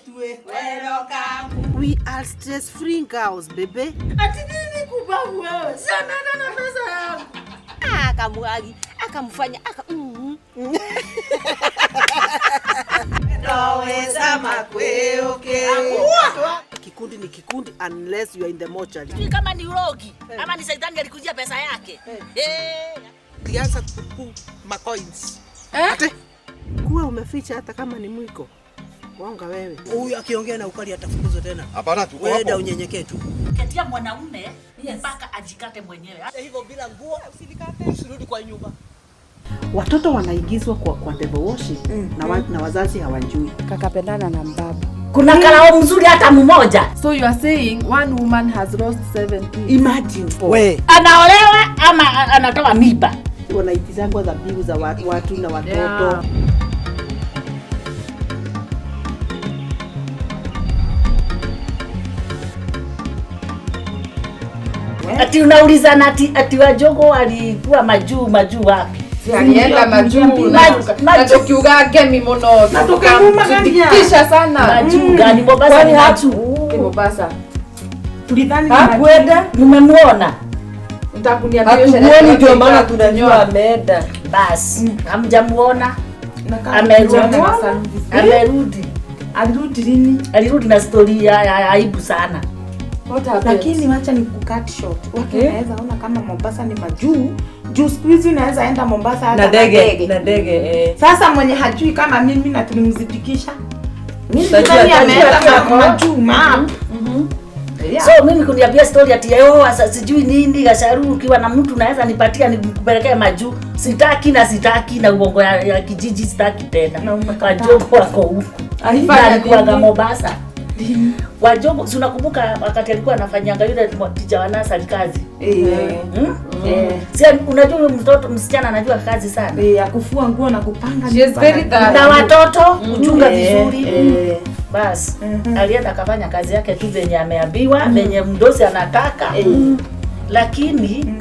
We are stress free girls, baby. Ati nini kubabu wewe? Si ameenda na pesa yangu. Akamwagi, akamfanya aka Kikundi ni kikundi unless you are in the mortuary. Sijui kama ni urogi ama ni shetani alikujia pesa yake. Eh. Alianza kupu macoins. Ate. Kuwa umeficha hata kama ni mwiko. Wonga wewe. Huyu akiongea na ukali atafukuzwa tena. Hapana, tuko Wewe hapo. da unyenyekee tu. Ketia mwanaume mpaka ajikate mwenyewe. Hivyo bila nguo usirudi kwa nyumba. Watoto wanaingizwa kwa devil worship na wazazi hawajui. Kakapendana na mbaba. Kuna karao mzuri hata mmoja. So you are saying one woman has lost seven kids. Imagine. We, Anaolewa ama anatoa mimba. Wanaitizangwa dhabihu za watu na watoto. Yeah. Ati unaulizana ati Wajogo alikuwa majuu wapi? Si alienda majuu na tukiuga ngemi muno Na tukamumagania. tukatisha sana. Majuu gani? Mombasa ni majuu. Ni Mombasa. Tulidhani ni Hakuenda. Mmemuona? Mtakuniambia hiyo sherehe. Hatuoni, ndio maana tunajua ameenda. Basi, hamjamuona? Amerudi. Amerudi. Alirudi lini? Alirudi na stori ya aibu sana. What happened? Lakini wacha ni kucut short. Watu wanaweza ona kama Mombasa ni majuu. Juu siku hizi unaweza enda Mombasa hata Na ndege, na ndege eh. Sasa mwenye hajui kama mimi na tulimzidikisha. Mimi Utajua, nani ameenda utajua. majuu map. Yeah. So mimi kuniambia story ati oh, sijui nini Gasharu, ukiwa na mtu naweza nipatia nikupelekee majuu. Sitaki na sitaki na uongo ya kijiji sitaki tena. Na umekataa. Wajogo wako huku. Alifanya Alikuwa nini? Mombasa. Wajogo, si unakumbuka wakati alikuwa anafanyanga yule tija wa nasari kazi? Eh. Hmm? Si unajua huyo mtoto msichana anajua kazi sana. Eh, ya kufua nguo na kupanga. She is very thorough. Na watoto kuchunga vizuri. Eh. Bas, alienda akafanya kazi yake tu venye ameambiwa, venye mdosi anataka. Lakini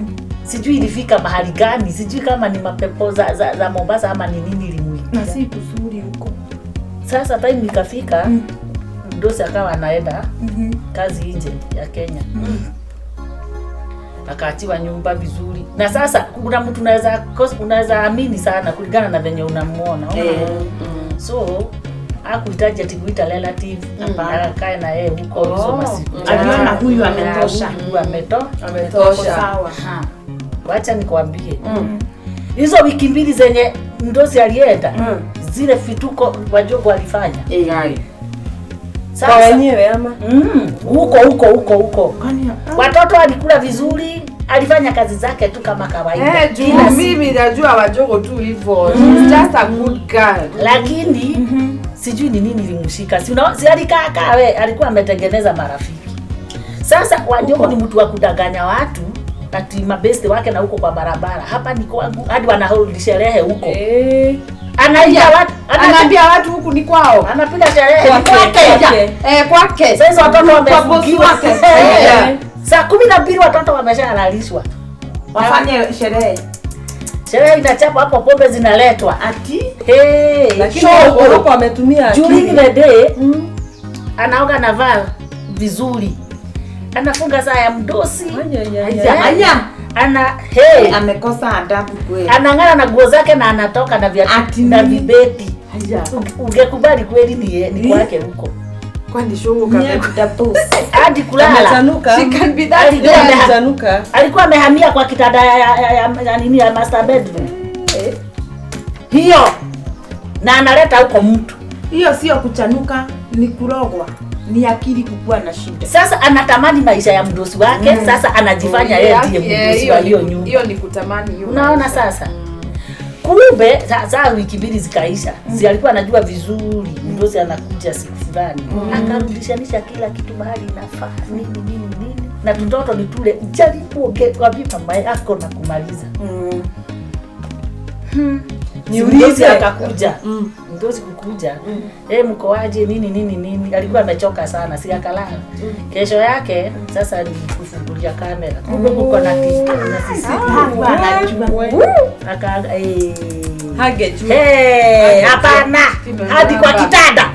sijui ilifika mahali gani, sijui kama ni mapepo za Mombasa ama ni nini ilimuingia. Na si kuzuri huko. Sasa time ikafika, mdosi akawa anaenda kazi nje ya Kenya. Akaachiwa nyumba vizuri. Na sasa kuna mtu unaweza amini sana kulingana na venye unamuona. So hakuhitaji ati kuita relative, akae na yeye huko hizo masiku. Aliona huyu ametosha. Huyu Ametosha. Sawa. Wacha nikwambie. Hizo wiki mbili zenye mdosi alienda, zile vituko Wajogo walifanya. Kwa wenyewe ama? Huko huko huko huko. Kwani Watoto walikula vizuri, alifanya kazi zake tu kama kawaida. Eh, juu Kila siku. mimi najua Wajogo tu hivyo. She's just a good girl. Lakini sijui ni nini ilimshika. Si alikaa kawe, alikuwa ametengeneza marafiki. Sasa Wajogo ni mtu wa kudanganya watu ati mabeste wake na huko kwa barabara. Hapa ni kwangu hadi wanahold sherehe huko. Eh. Anaita watu, Anaambia watu huku ni kwao. anapiga sherehe ni Kwake, kwake. kwake. Eh, kwake. Sasa watoto Kwa bosi wamefungiwa. wake. Eh. Saa 12 watoto wameshalalishwa. wafanye sherehe. Sherehe inachapwa hapo, pombe zinaletwa. Ati Hey, Lakini show. hapo ametumia akili. During the day anaoga anavaa vizuri, anafunga saa ya mdosi, Aya, aya ana hey, amekosa adabu kweli. anang'ara na nguo zake na anatoka na viatu Ati na nini? vibeti. Ungekubali kweli ni kwake huko Kwani show kame. hadi kulala. Amechanuka. She can be that Alikuwa girl. Amechanuka. Alikuwa amehamia kwa kitanda ya nini ya master bedroom hiyo, na analeta huko mtu. Hiyo sio kuchanuka, ni kurogwa. Ni akili kukua na shida. Sasa anatamani maisha ya mdosi wake. Sasa anajifanya yeye ndiye mdosi wa hiyo nyumba. Hiyo ni kutamani hiyo. Unaona sasa? Kumbe sasa wiki mbili zikaisha. Si alikuwa anajua vizuri mdosi anakuja siku fulani. Akarudishanisha kila kitu mahali inafaa, nini nini nini. Na tutoto ni tule jaribu kwambie mama yako na kumaliza. Niulize. Mdosi akakuja. Mdosi kukuja. Mko aje nini nini nini. Alikuwa amechoka sana, si akalala. Kesho yake sasa ni kufungulia kamera. Kumbe kuko na CCTV. Aka Hangejua. Hapana. Hadi kwa kitanda.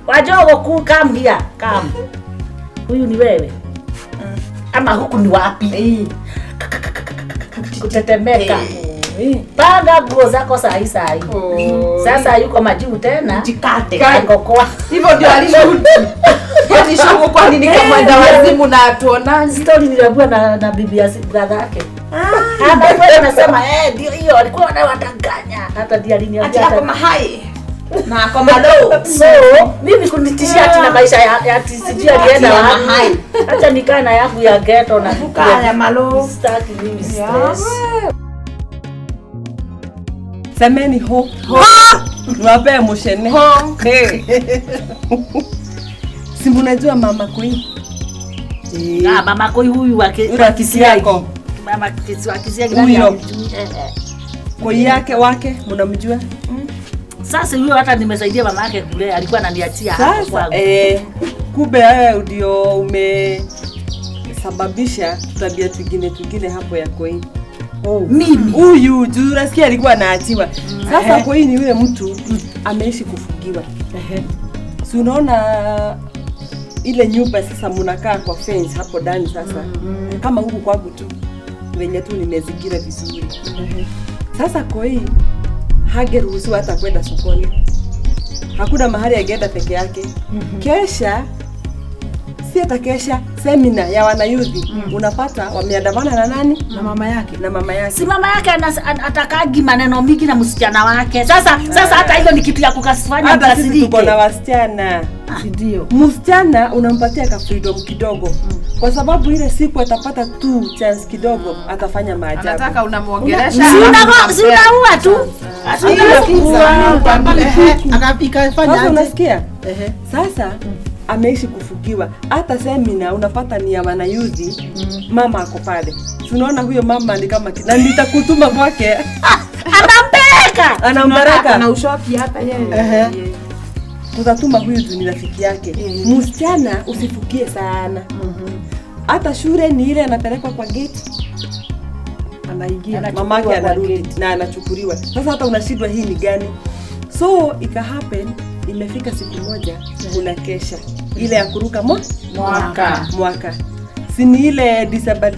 Wajogo ku come here, come. Huyu ni wewe. Ama huku ni wapi? Kutetemeka. Panga nguo zako saa hii saa hii. Sasa yuko majuu tena. Jikate. Akokoa. Hivyo ndio alirudi. Yaani shogo kwa nini kama ndawazimu na atuonani? Story niliambiwa na bibi ya brother yake. Hapa anasema ndio hiyo alikuwa anawadanganya. Hata ndiye aliniambia. Ati ako mahai. Na ako malo. So, mimi kunitishia ati na maisha ya ati sijui alienda wapi. Acha nikae na yangu ya ghetto na kukaa ya malo. Sitaki mimi stress. Semeni ho. Ho. Niwape mushene. Ho. Hey. Si mnajua mama Koi? Ah, mama Koi huyu wa Kisiagi. Mama Kisiagi nani? Koi yake wake mnamjua? Sasa huyo hata nimesaidia mama yake kulea, alikuwa ananiachia hapo kwangu. Kumbe wewe ndio umesababisha tabia twingine hapo ya Koi. Mimi huyu juu nasikia alikuwa anaachiwa. Sasa Koi ni yule mtu ameishi kufugiwa. Si unaona ile nyumba sasa mnakaa kwa fence hapo ndani sasa. Kama huku kwangu tu venye tu nimezingira vizuri. Sasa Koi hageruhusiwa hata kwenda sokoni. Hakuna mahali angeenda peke yake. Kesha si hata kesha semina ya wanayuthi unapata wameandamana na nani? Na mama yake. Na mama yake. Si mama yake atakagi maneno mingi na msichana wake. Sasa hata hiyo ni kitu ya kukasifanya mkasirike. Hata sisi tuko na wasichana. Ndio. Msichana unampatia ka freedom kidogo. Kwa sababu ile siku atapata tu chance kidogo atafanya maajabu. Anataka unamuongelesha. Si unaua tu. Sasa unasikia? Sasa ameishi kufugiwa. Hata semina unapata ni ya wanayuthi, mama ako pale. Tunaona huyo mama ni kama na nitakutuma kwake. Anampeleka. Anampeleka. Na ushopi hapa yeye. Tutatuma huyu tu ni rafiki yake. Msichana usifugie sana. Hata shule ni ile anapelekwa kwa gate. Anaingia. Mamake anarudi na anachukuliwa. Sasa hata unashindwa hii ni gani? So ika happen imefika siku moja kuna kesha ile ya kuruka mwaka. Si ni ile December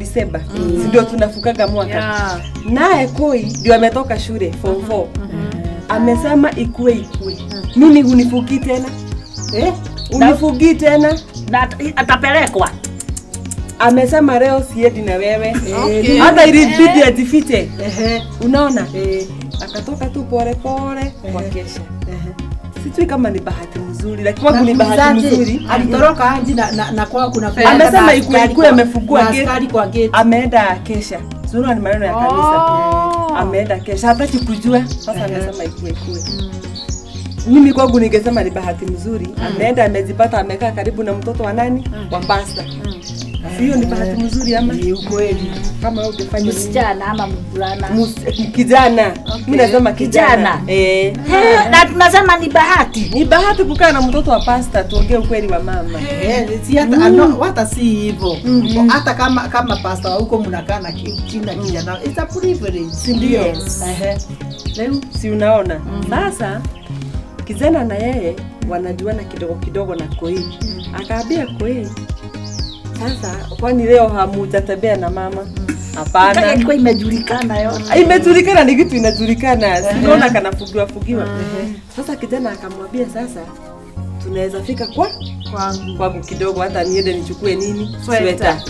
si ndio tunafukaga mwaka. Naye Koi ndio ametoka shule form 4. Amesema ikue. Mimi hunifuki tena. Unifuki tena na atapelekwa. Amesema leo siendi na wewe. Hata ilibidi ajifiche. Unaona? Akatoka tu pole pole kwa kesha. Sijui kama ni bahati nzuri, lakini kwangu ni bahati nzuri. Alitoroka aje na kwa kuna amesema ikue amefungua gate. Askari kwa gate. Ameenda kesha. Sio ni maneno ya kanisa. Ameenda kesha. Hataki kujua. Sasa amesema ikue. Mimi kwangu ningesema ni bahati nzuri. Ameenda amejipata amekaa karibu na mtoto wa nani? Wa pastor. Hiyo ni bahati nzuri ama? Ni ukweli. Kama wewe ungefanya msichana ama mvulana? Kijana. Mimi nasema kijana. Na tunasema ni bahati. Ni bahati kukaa na mtoto wa pastor, tuongee ukweli wa mama. Si hata hata si hivyo. Hata kama pastor huko mnakaa na kijana. It's a privilege. Si ndio? Leo si unaona? Sasa kijana na yeye wanajuana kidogo kidogo na Koi. Akaambia Koi, sasa kwani leo hamutatembea na mama? Hapana. Ilikuwa imejulikana yote. Imejulikana, ni kitu inajulikana. Sinaona kanafugiwa fugiwa. Sasa kijana akamwambia sasa tunaweza fika kwangu kidogo hata niende nichukue nini? Sweta.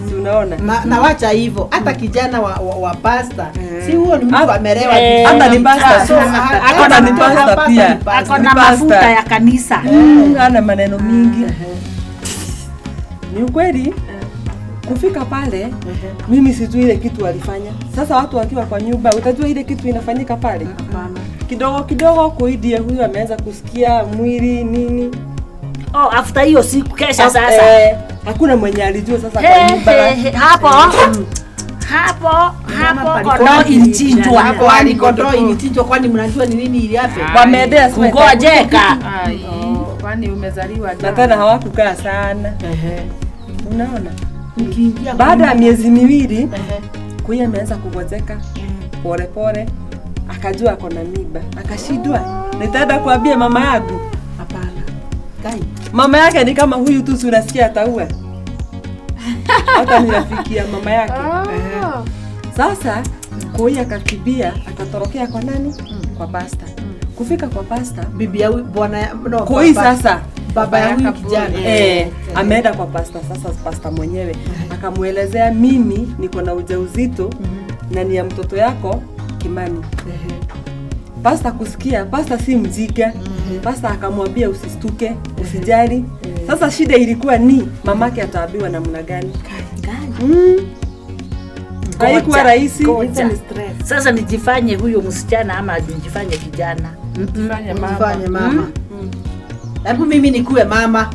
Si unaona? Na wacha hivyo. Hata kijana wa pastor. Si huo ni mtu amelewa. Hata ni pastor. Hata ni pastor pia. Ako na mafuta ya kanisa. Ana maneno mingi. Ni ukweli kufika pale mimi sijui ile kitu alifanya. Sasa watu wakiwa kwa nyumba utajua ile kitu inafanyika pale. Hapana. Kidogo kidogo Koidie huyu ameanza kusikia mwili nini. Oh, after hiyo siku kesha sasa. Hakuna mwenye alijua sasa kwa nyumba. Hapo. Hapo kondoo ilichinjwa. Hapo kondoo ilichinjwa, kwani mnajua ni nini iliape? Wameendea sweta. Kungojeka. Kwani umezaliwa jana. Na tena hawakukaa sana. Unaona? Ukiingia baada ya miezi miwili Koi ameanza kugojeka pole pole, akajua ako na mimba, akashindwa. Nitaenda kuambia mama yangu? Hapana. Kai. Mama yake ni kama huyu tu, si unasikia ataua. Hata ni rafiki ya mama yake. Sasa Koi akakimbia akatorokea kwa nani? Kwa pasta. Kufika kwa pasta, Bibi ya bwana no, Koi sasa baba ya huyu kijana. Ameenda kwa pasta sasa, pasta mwenyewe akamuelezea, mimi niko na ujauzito na ni ya mtoto yako Kimani. Pasta kusikia, pasta si mjinga. Pasta akamwambia usistuke, usijali. Sasa shida ilikuwa ni mamake ataambiwa namna gani? Haikuwa rahisi. Ngoja. Sasa nijifanye huyo msichana ama nijifanye kijana? Fanya mama. Mfanye mama. Hebu mimi nikuwe mama.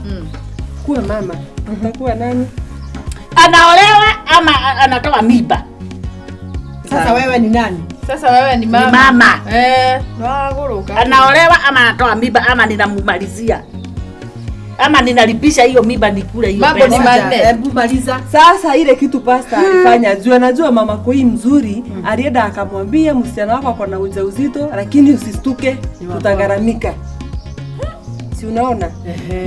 Kuwa mama, utakuwa nani? Anaolewa ama anatoa mimba? Sasa wewe ni nani? Sasa wewe ni mama. Ni mama. Nwaguruka. Anaolewa ama anatoa mimba ama ninamumalizia? Ama ninalipisha hiyo mimba nikule hiyo Mambo ni pesa? manne. Hebu maliza. Sasa ile kitu pasta alifanya, juu anajua mama Koi mzuri, alienda akamwambia msichana wako ako na ujauzito, lakini usistuke, tutagharamika. Si unaona?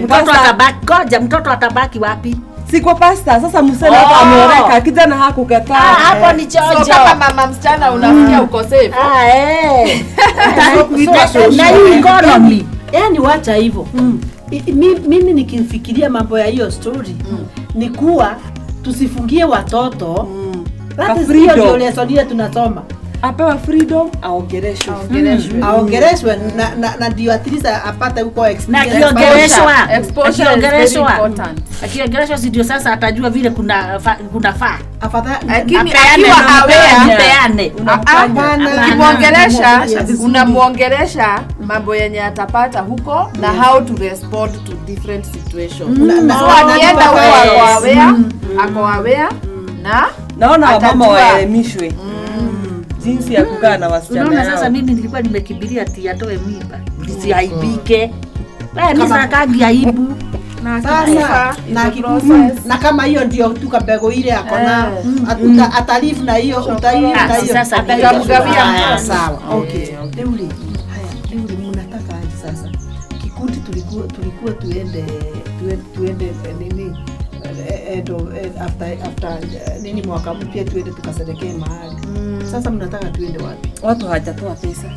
Mtoto atabaki, ngoja, mtoto atabaki wapi? Si kwa pasta. Sasa msichana hapa ameoleka, kijana hakukataa. Hapo ni So chojo. kama mama msichana unasikia uko safe. Na hii economy. Yaani wacha hivyo. Mimi nikifikiria mambo ya hiyo story ni kuwa tusifungie watoto. That is hiyo ndio lesson ile tunasoma. Apewa freedom, aongeleshwe. Aongeleshwe na ndio at least apate huko experience. Na akiongeleshwa, Exposure is very important. Akiongeleshwa si ndio sasa atajua vile kuna kunafaa. Afadhali Lakini akiwa aware, Apeane. Ukimwongelesha, unamuongelesha mambo yenye atapata huko na how to respond to different situations. So akienda huko ako aware, ako aware na naona wamama waelimishwe jinsi ya kukaa na wasichana. Unaona sasa mimi nilikuwa nimekimbilia ati atoe mimba nisiaibike. Mimi sitaki aibu. Sasa na kama hiyo ndio tu kabego ile ako na atalifu na hiyo utaiyo na hiyo atamgawia. Sawa. Okay. Deuli. Haya, Deuli mnataka aje sasa? Kikundi tulikuwa tuende nini? After nini mwaka mpya tuende tukaserekee mahali. Sasa mnataka tuende wapi? Watu hawajatoa pesa.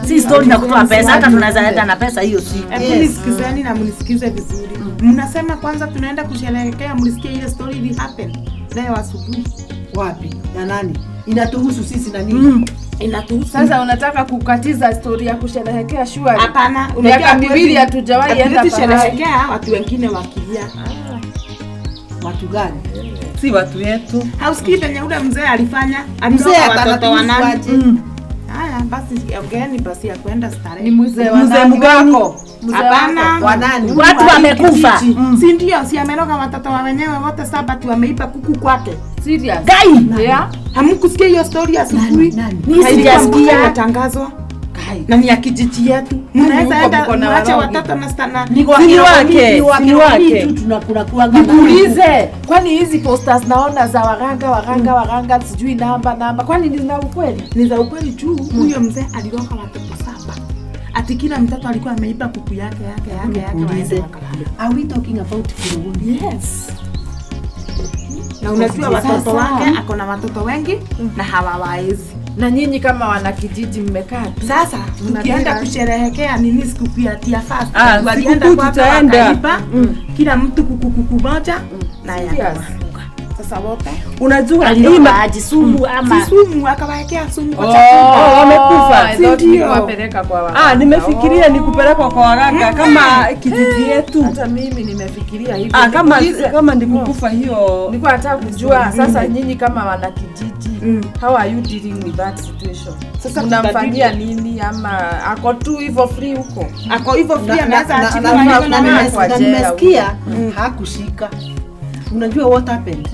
Si story na kutoa pesa, hata tunaweza enda na pesa hiyo siku. Hebu nisikizeni na mnisikize vizuri. Mnasema kwanza tunaenda kusherehekea, mlisikia ile story ili happen leo asubuhi. Wapi? Na nani? Inatuhusu sisi na nini? Inatuhusu. Sasa unataka kukatiza story ya kusherehekea shwari? Hapana, miaka miwili hatujawahi enda kusherehekea, watu wengine wakilia. Watu gani? Si watu yetu. Hausikii venye ule mzee alifanya? Mzee watoto wa nani? Haya basi ongeeni basi ya kwenda starehe. Ni mzee wa nani wako? Hapana, wa nani? Watu wamekufa. Si ndio, si ameroga watoto wa wenyewe wote saba tu wameiba kuku kwake. Serious? Gai. Yeah. Hamkusikia hiyo story asubuhi? Mimi sijasikia matangazwa. Na ni ya kijiji yetu. Mnaweza enda mwache watoto na sana. Ni ni wake. Tunakuanga. Nikuulize, kwani hizi posters naona za waganga sijui namba, kwani ni za ukweli? Ni za ukweli juu huyo mzee aliroga watoto saba. Ati kila mtoto alikuwa ameiba kuku yake. Are we talking about Kiruguni? Yes. Na unajua watoto wake, ako na watoto wengi na hawawaezi. Na nyinyi kama wanakijiji mmekaa tu. Sasa tukienda kusherehekea nini sikukuu ya Tia Fast, walienda kwa wakaiba kila mtu kuku moja na yakawafunga. Sasa wote unajua alima sumu ama si sumu, akawawekea sumu kwa chakula. Wamekufa. Si ndio? Wapeleka kwa waganga. Nimefikiria ni kupelekwa kwa waganga kama kijiji yetu. Hata mimi nimefikiria hivyo. Kama ni kukufa hiyo. Nilikuwa nataka kujua sasa nyinyi kama wanakijiji how are you dealing with that situation? Sasa mnamfanyia nini ama ako tu hivyo free huko? Ako hivyo free anaweza achiliwa na nimesikia hakushika. Unajua what happened?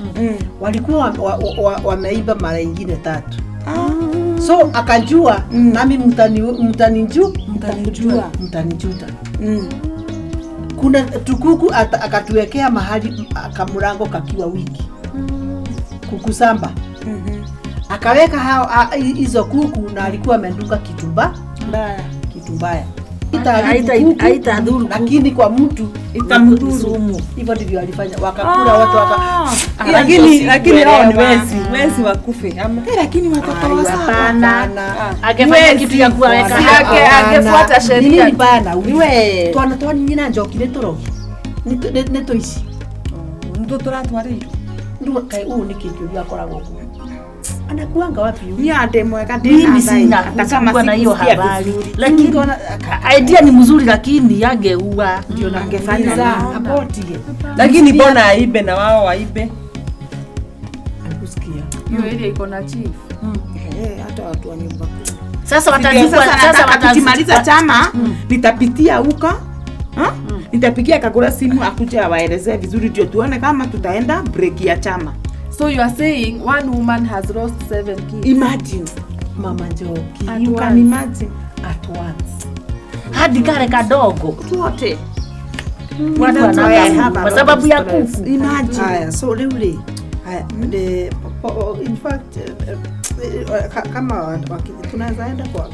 Walikuwa wameiba mara nyingine tatu. So akajua nami mtanijuta. Kuna tukuku akatuwekea mahali akamurango kakiwa wiki. Kuku samba. Akaweka hao hizo kuku na alikuwa amendunga kitu mbaya. Haitadhuru, lakini kwa mtu itamdhuru. Hivyo ndivyo alifanya, wakakula watu waka. Lakini hao ni wezi wakufe ama. Lakini watoto wa hapana. Angefanya kitu ya kuweka hapo, angefuata sheria. Nini bana wewe? Twana twana nyina njoki ni torogi. Ni toici. Ndio turatwarĩirwo. Ndio kai huu ni kitu akoragwo kuo. Anakuanga wapi huyu? Ni ande mwega mimi sina kama na hiyo habari. Lakini idea ni mzuri, lakini angeua ndio angefanya apotie. Lakini mbona aibe na wao waibe? Nakusikia. Hiyo area iko na chief. Hata watu wa nyumba kumi. Sasa watazikwa, sasa watakimaliza chama, nitapitia huko. Nitapigia Kagura simu akuje awaelezee vizuri ndio tuone kama tutaenda break ya chama. So you are saying one woman has lost 7 kids. Imagine. Mama Njoki. You can imagine. At once. Hadi kale kadogo. Tuote. Watu wanataka kwa sababu ya kuku. Imagine. Haya, so leo haya, in fact kama tunaweza enda kwa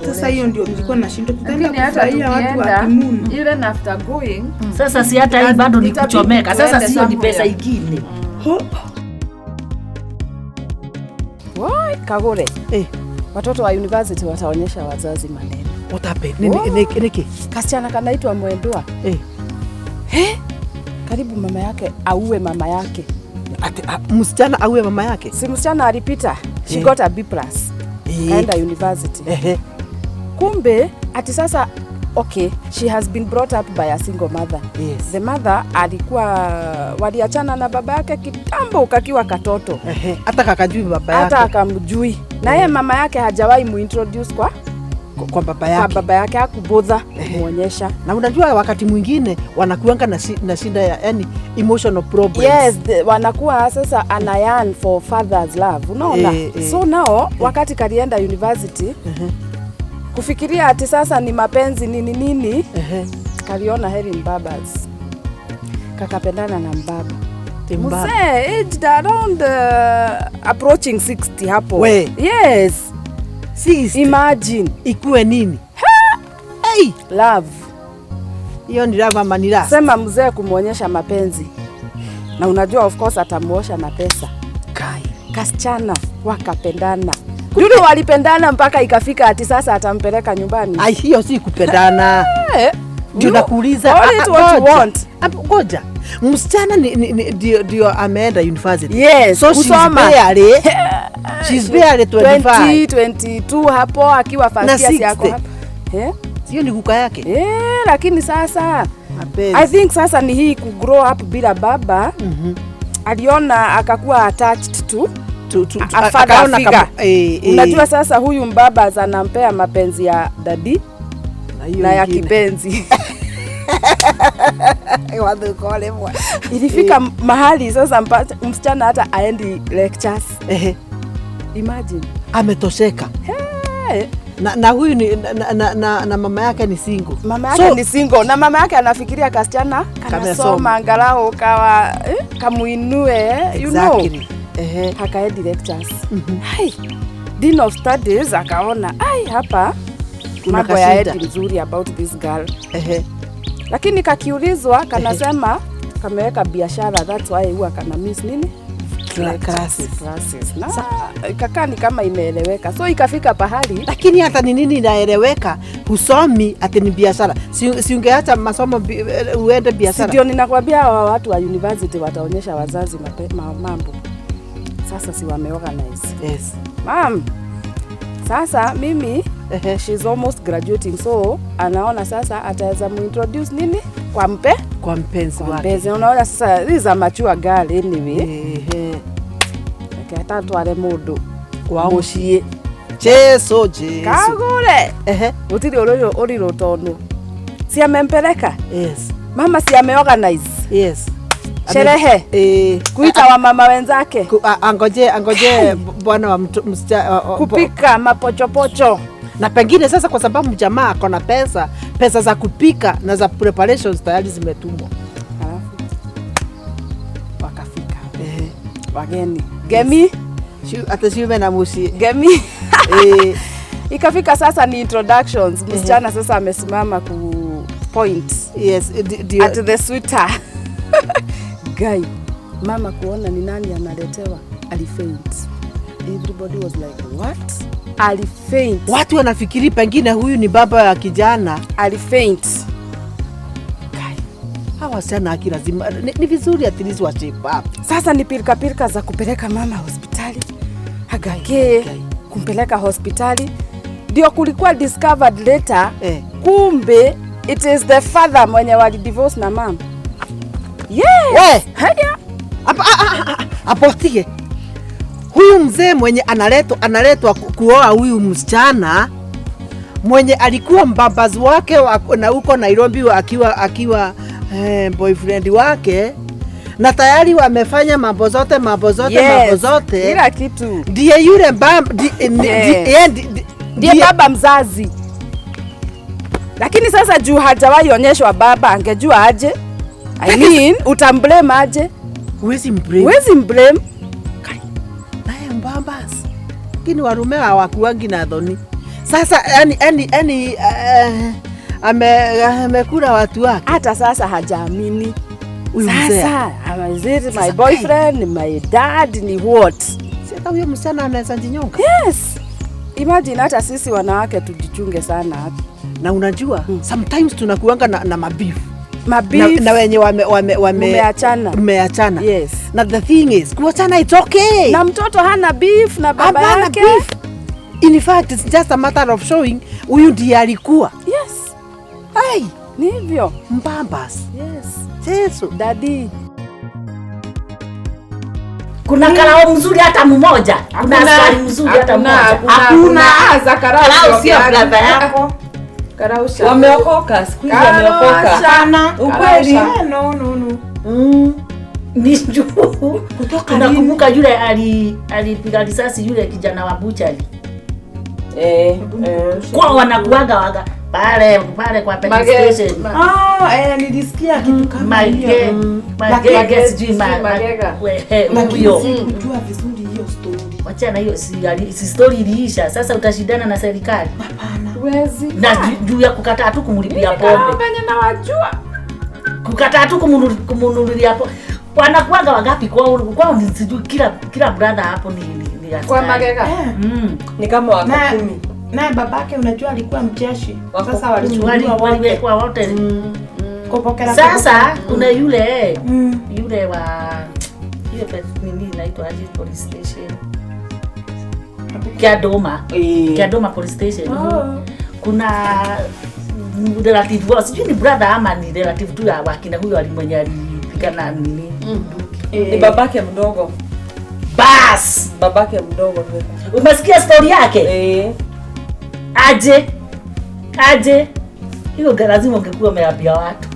sasa hiyo ndio nilikuwa nashindwa tutaenda kufurahia watu wa Kimunu. Even after going. Sasa si hata hii bado ni kuchomeka. Sasa sio ni pesa ingine. Woi, Kagure. Watoto wa university wataonyesha wazazi maneno. What happened? Nini? Kasichana kanaitwa Mwendwa. Karibu mama yake auwe mama yake. Msichana auwe mama yake? Si msichana alipita. She got a B+. Kaenda university. Kumbe ati sasa okay, she has been brought up by a single mother. Yes. The mother alikuwa waliachana na baba yake kitambo kakiwa katoto. Hata kakajui baba yake. Hata akamjui. Na yeye mama yake hajawahi muintroduce kwa baba yake. Kwa baba yake hakubodha kumuonyesha. Na unajua wakati mwingine wanakuanga na shida ya yani emotional problems. Yes, wanakuwa sasa ana yearn for father's love. Unaona? So now wakati kalienda university kufikiria ati sasa ni mapenzi nini nini, kaliona heri mbabas. Kakapendana na mbaba. Mzee, aged around approaching 60 hapo. We. Yes. 60. Imagine. Ikuwe nini? Hey! Love. Hiyo ni love ama ni love? Sema mzee kumuonyesha mapenzi. Na unajua of course atamuosha na pesa. Kai. Kasichana wakapendana. Dudu walipendana mpaka ikafika ati sasa atampeleka nyumbani. Ai, hiyo si kupendana. Ndio nakuuliza. What you want. Ngoja. Msichana ndio ameenda university. Yes, so kusoma. She's barely 25. 22 hapo akiwa first year yako hapo. Sio ni kuka yake. Lakini sasa I think sasa ni hii ku grow up bila baba. Aliona akakuwa attached to akaona kama unajua sasa huyu mbaba anampea mapenzi ya dadi na ya kipenzi. Ilifika mahali sasa msichana hata aendi lectures. Imagine. Ametosheka. Na huyu ni na mama yake ni single. Mama yake ni single na mama yake anafikiria kasichana kanasoma angalau kawa kamuinue, you know. Hakaendi lectures. Hai. Dean of Studies akaona ai hapa mambo ya edi mzuri about this girl. Lakini kakiulizwa kanasema kameweka biashara, that's why huwa kana miss nini? Classes. Na ikakaa ni kama imeeleweka. So ikafika pahali lakini hata ni nini inaeleweka? Husomi ati ni biashara. Si ungeacha masomo uende biashara. Ndio ninakwambia watu wa university wataonyesha wazazi mambo. Sasa si wameorganize. Yes. Ma'am, sasa mimi she's almost graduating, so anaona sasa ataweza muintroduce nini kwa kwa mpenzi wake. Mpenzi, unaona sasa this is a mature girl anyway. Okay, atatware mundu kwa muciĩ. Jesu. Kagure. Gutiri uriro tonu. Si amempeleka? Yes. Mama si ameorganize? Yes. Sherehe. Kuita wa mama wenzake. Angoje bwana wa msichana kupika mapochopocho. Na pengine sasa kwa sababu jamaa ako na pesa za kupika na za preparations tayari zimetumwa. Alafu wakafika. Wageni. Gemi Atashume na mushi. Gemi. Ikafika sasa ni introductions. Msichana sasa amesimama ku point. Yes, at the sweeter. Guy, mama kuona ni nani analetewa, alifaint. Everybody was like, what? Alifaint. Watu wanafikiri pengine huyu ni baba ya kijana. Alifaint. Hawa wasichana haki lazima ni vizuri at least wa shape up. Sasa ni pilika pilika za kupeleka mama hospitali. Agake kumpeleka hospitali ndio kulikuwa discovered later. Kumbe it is the father mwenye wali divorce na mama. Yes. We. Haya. Apotige. Huyu mzee mwenye analetwa kuoa huyu msichana mwenye alikuwa mbabazi wake na huko Nairobi akiwa boyfriend wake, na tayari wamefanya mambo zote. Yes, mambo zote. Kila kitu. Ndiye yule ndiye baba mzazi. Lakini sasa juu hajawahi onyeshwa baba, angejua aje? I mean, utamblame aje? Huwezi mblame. Huwezi mblame. Naye mbambas. Lakini warume hawakuangi na dhoni. Sasa yani amekula watu wake. Hata sasa hajaamini. Sasa, is it my boyfriend, my dad, ni what? Sasa huyo msichana anaweza jinyonga. Yes. Imagine hata sisi wanawake tujichunge sana hapa. Na unajua, sometimes tunakuanga na mabeef. Mabeef. Na wenye wameachana. Yes. Na the thing is, kuachana it's okay. Na mtoto hana beef na baba yake. Beef. In fact, it's just a matter of showing huyu ndiye alikuwa. Yes. Ai, ni hivyo. Mbambas. Yes. Yesu. Daddy. Kuna karao mzuri hata mmoja. Kuna askari mzuri hata mmoja. Hakuna. Za karao sio brother yako. Karao. Wameokoka, siku hizi wameokoka. Sana. Ukweli. No. Ni juu. Unakumbuka yule alipiga risasi yule kijana wa buchari. Kwa wanakuaga waga pale kwa petrol station. Nilisikia kitu kama hiyo. Magega sijui Magega. Huyo. Sikujua vizuri hiyo story. Wacha na hiyo si story iliisha. Sasa utashindana na serikali. Hapana. Huwezi. Na juu ya kukataa tu kumlipia pombe. Mimi na wajua. Kukataa tu kumnunulia pombe. Wanakuaga wangapi kwao? Kwao ni sijui kila brother hapo ni kwa Magega. Ni kama wako 10. Na babake unajua alikuwa mjeshi. Sasa walichukuliwa waliwekwa wote. Kupokea. Sasa kuna yule yule wa ile nini inaitwa aje police station. Kiadoma. Kiadoma police station. Kuna relative wao, sijui ni brother ama ni relative tu ya wakina huyo alimwenye alipigana nini. Ni babake mdogo. Bas, babake mdogo. Umesikia story yake? Aje. Hiyo lazima ungekuwa umeambia watu.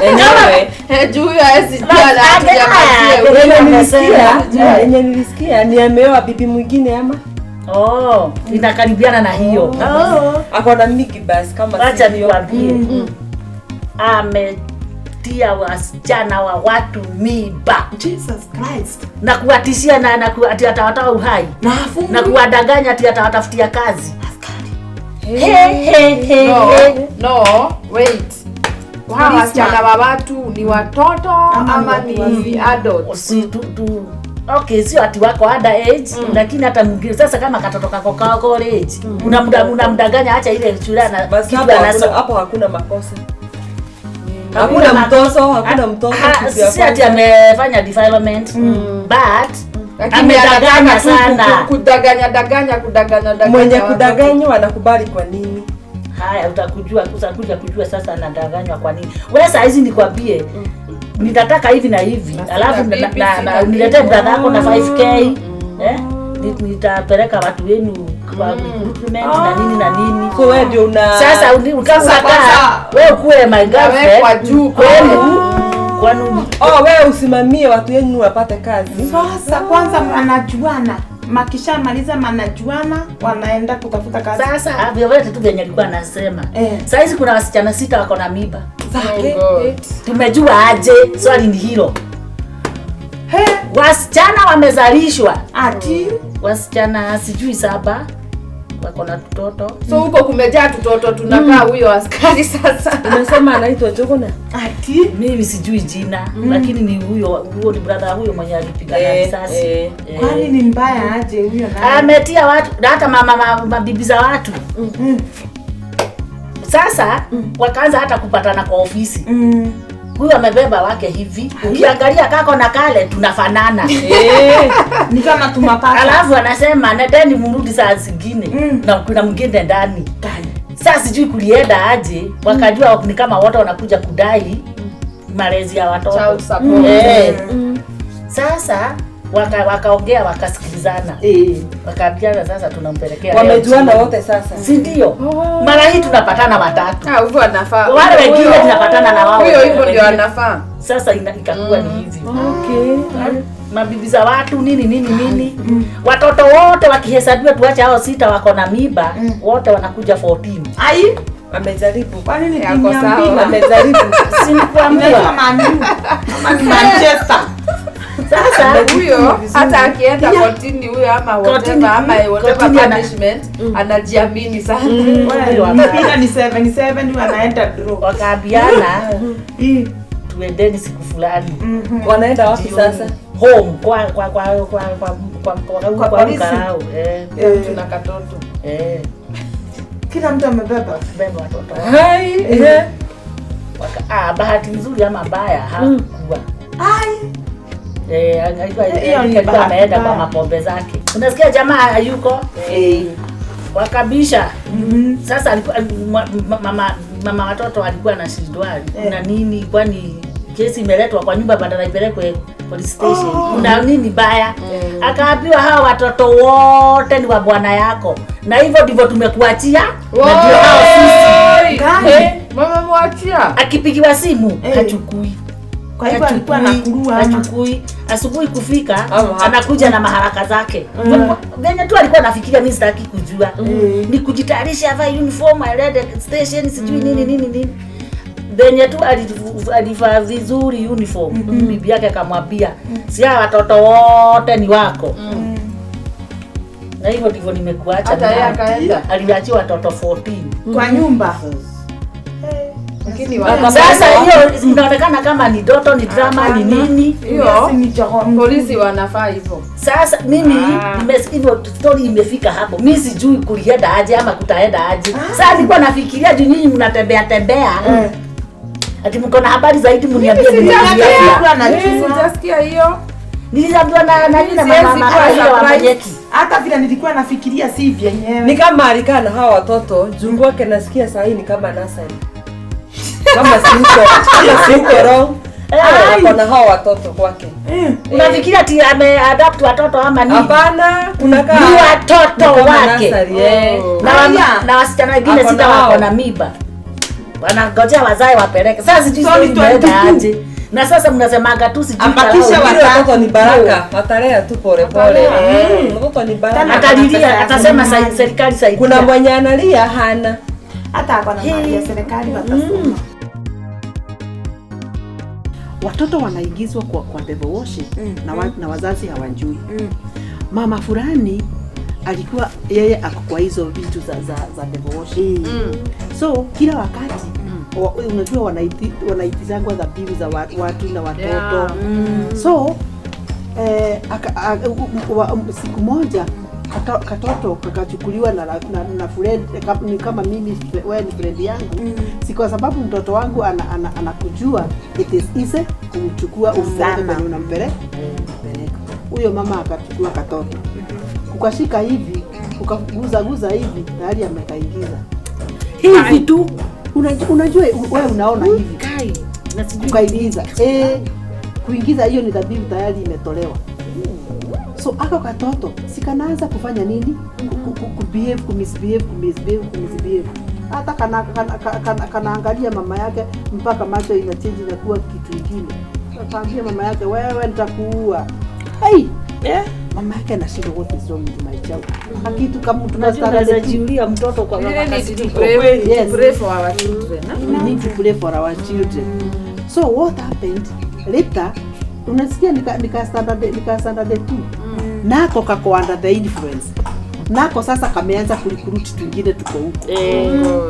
Enyewe juu ya sijua na hatujapatia. Yenye nilisikia ni ameoa bibi mwingine ama? Inakaribiana na hiyo. Ako na mingi basi kama acha niwaambie. Ametia wasichana wa watu mimba. Jesus Christ. Na kuwatishia na ati atawatoa uhai. Na kuwadanganya ati atawatafutia kazi. No, wait. Hawa wasichana wa watu ni watoto ama ni adults? Si tu okay, sio ati wako under age, lakini hata mwingine sasa kama katoto kako college, unamdanganya acha ile shule na kitu anaso. Hapo hakuna makosa. Hakuna mtoto, hakuna mtoto. Si ati amefanya defilement, but amedanganya sana. Kudanganya. Mwenye kudanganywa anakubali kwa nini? Haya, utakuja kujua sasa anadanganywa kwa nini. Wewe saa hizi nikwambie nitataka hivi na hivi, alafu na uniletee brother yako na 5k. Nitapeleka watu wenu kwa recruitment na nini na nini. So wewe ndio una sasa ukakaa wewe kuwe my girlfriend kwa juu kwenu. Wewe usimamie watu wenu wapate kazi. Sasa kwanza mnajuana. Makishamaliza manajuana wanaenda kutafuta kazi. Sasa vyote tu vyenye alikuwa anasema. Sasa hizi kuna wasichana 6 wako na mimba. Tumejua aje? Swali ni hilo. Wasichana wamezalishwa. Ati wasichana sijui 7. Wako na tutoto. So huko kumejaa tutoto tunakaa huyo askari sasa. Unasema anaitwa Jogona? Ati Mimi sijui jina, lakini ni huyo ni brother huyo mwenye alipiga na risasi. Kwani ni mbaya aje huyo naye? Ametia watu na hata mama mabibi za watu. Sasa wakaanza hata kupatana kwa ofisi. Huyu amebeba wake hivi. Ukiangalia kako na kale tunafanana. Ni kama tumapata. Alafu anasema nendeni mrudi saa zingine na kuna mwingine ndani. Sasa sijui kulienda aje, wakajua ni kama wote wanakuja kudai malezi ya watoto. Child support. Sasa wakaongea wakasikilizana. Wakaambiana sasa tunampelekea. Wamejuana wote sasa. Si ndio? Mara hii tunapatana watatu. Ah, huyo anafaa. Wale wengine tunapatana na wao. Huyo hivyo ndio anafaa. Sasa ikakuwa ni hivi. Okay. Mabibi za watu nini nini nini. Watoto wote wakihesabiwa tuache hao 6 wako na mimba, wote wanakuja 14. Ai, amejaribu. Kwani ni Yako sawa. Amejaribu. Si nikuambia. Manchester. Sasa huyo hata akienda kotini huyo ama whatever ama whatever punishment anajiamini sana. Mpira ni 77 huyo anaenda draw. Wakaambiana tuendeni siku fulani. Wanaenda wapi sasa? Home kwa kwa kwa kwa kwa kwa kwa kwa karao. Tuna katoto. Kila mtu amebeba watoto. Hai. Bahati nzuri ama mbaya hakuwa. Ai. Alikuwa ameenda kwa mapombe zake. Unasikia jamaa hayuko? Wakabisha. Sasa alikuwa mama watoto alikuwa anashindwa na nini, kwani kesi imeletwa kwa nyumba badala ipelekwe police station. Kuna nini baya? Akaambiwa hawa watoto wote ni wa bwana yako. Na hivyo ndivyo tumekuachia na ndio hao sisi. Mama mwachia. Akipigiwa simu hachukui. Kwa hivyo alikuwa anakurua hachukui. Asubuhi kufika anakuja na maharaka zake. Venye tu alikuwa anafikiria mimi sitaki kujua. Ni kujitayarisha avae uniform aende station sijui nini nini nini. Venye tu alivaa vizuri uniform. Bibi yake akamwambia si hawa watoto wote ni wako. Na hivyo ndivyo nimekuacha. Hata yeye akaenda. Aliachiwa watoto 14 kwa nyumba. Sasa hiyo inaonekana kama ni doto, ni drama, ni nini? Hiyo polisi wanafaa hivyo. Sasa mimi hivyo story imefika hapo. Mimi sijui kulienda aje ama kutaenda aje. Sasa nilikuwa nafikiria juu nyinyi mnatembea tembea. Ati mko na habari zaidi mniambie. Sijasikia hiyo. Niliambiwa na yule mama wa Manyeki. Hata vile nilikuwa nafikiria si vyenyewe. Ni kama alikaa na hawa watoto, juu wake nasikia saa hii ni kama nasari. Kama siko wrong. Kuna hawa watoto kwake. Unafikiria ati ameadopt watoto ama nini? Hapana, kuna kaa ni watoto wake. Na wasichana wengine sita wako na mimba. Wanangojea wazae wapeleke. Sasa sijui aje. Na sasa mnasemaga tu sijui ambakisha watoto ni baraka, watalea tu pole pole. Mtoto ni baraka. Atalilia, atasema serikali saidia. Kuna mwenye analia hana. Hata hapa na mali ya serikali watasoma. Watoto wanaingizwa kwa devil worship na wazazi hawajui. Mama fulani alikuwa yeye ako kwa hizo vitu za devil worship. So kila wakati unajua wanaitizangwa dhabihu za watu na watoto. So siku moja katoto kakachukuliwa na friend, ni kama mimi wewe ni friend yangu. Si kwa sababu mtoto wangu anakujua, it is easy kumchukua umpeleke kwenye unampeleka. Huyo mama akachukua katoto. Ukashika hivi, ukaguza guza hivi, tayari amekaingiza. Hivi tu unajua wewe unaona hivi. Ukaingiza. Kuingiza hiyo ni dhabihu tayari imetolewa. So ako katoto sikanaanza kufanya nini? Kubehave, kumisbehave. Hata kanaangalia mama yake mpaka macho ina change na kuwa kitu kingine. Akaambia mama yake wewe nitakuua. Hey, mama yake anashindwa, what is wrong with my child? Kitu kama tunajiulia mtoto kwa mama kasiriko. Yes, pray for our children. We need to pray for our children. So what happened later? Unasikia nika standard 2. Nako kako under the influence. Nako sasa kameanza kurecruit twingine tuko huko.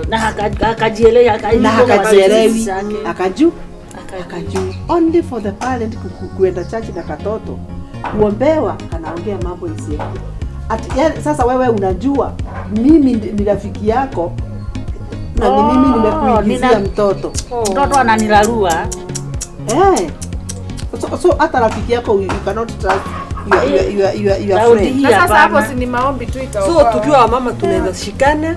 Na hakajielewi, Na hakajielewi, akajuu akajuu. Only for the parent kuenda church na katoto kuombewa, kanaongea mambo isiyo. Sasa wewe unajua mimi ni rafiki yako na ni mimi nimekuingizia mtoto. Mtoto ananilarua. So hata rafiki yako you cannot trust your friend. Na sasa hapo si ni maombi tu itaokoa. So tukiwa wamama tunaweza shikana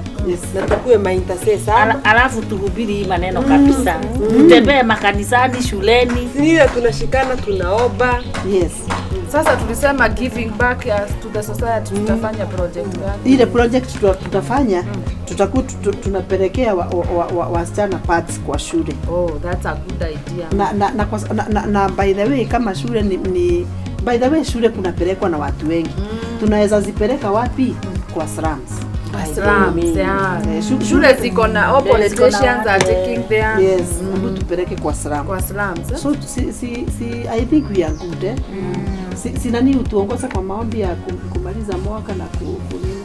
na tukue maintercessor. Alafu tuhubiri hii maneno kabisa. Tutembee makanisani, shuleni. Si ile tunashikana tunaomba. Yes. Sasa tulisema giving back to the society, tutafanya project gani? Ile project tutafanya, tutakuwa tunapelekea wasichana pads kwa shule. Oh, that's a good idea. Na by the way kama shule ni by the way shule kunapelekwa na watu wengi. Tunaweza zipeleka wapi? Kwa slums. Slums, yeah. Shule ziko na all politicians are taking their yes, hebu tupeleke kwa slums. Kwa slums. So si I think we are good. Si nani utuongoza kwa maombi ya kumaliza mwaka na kunini.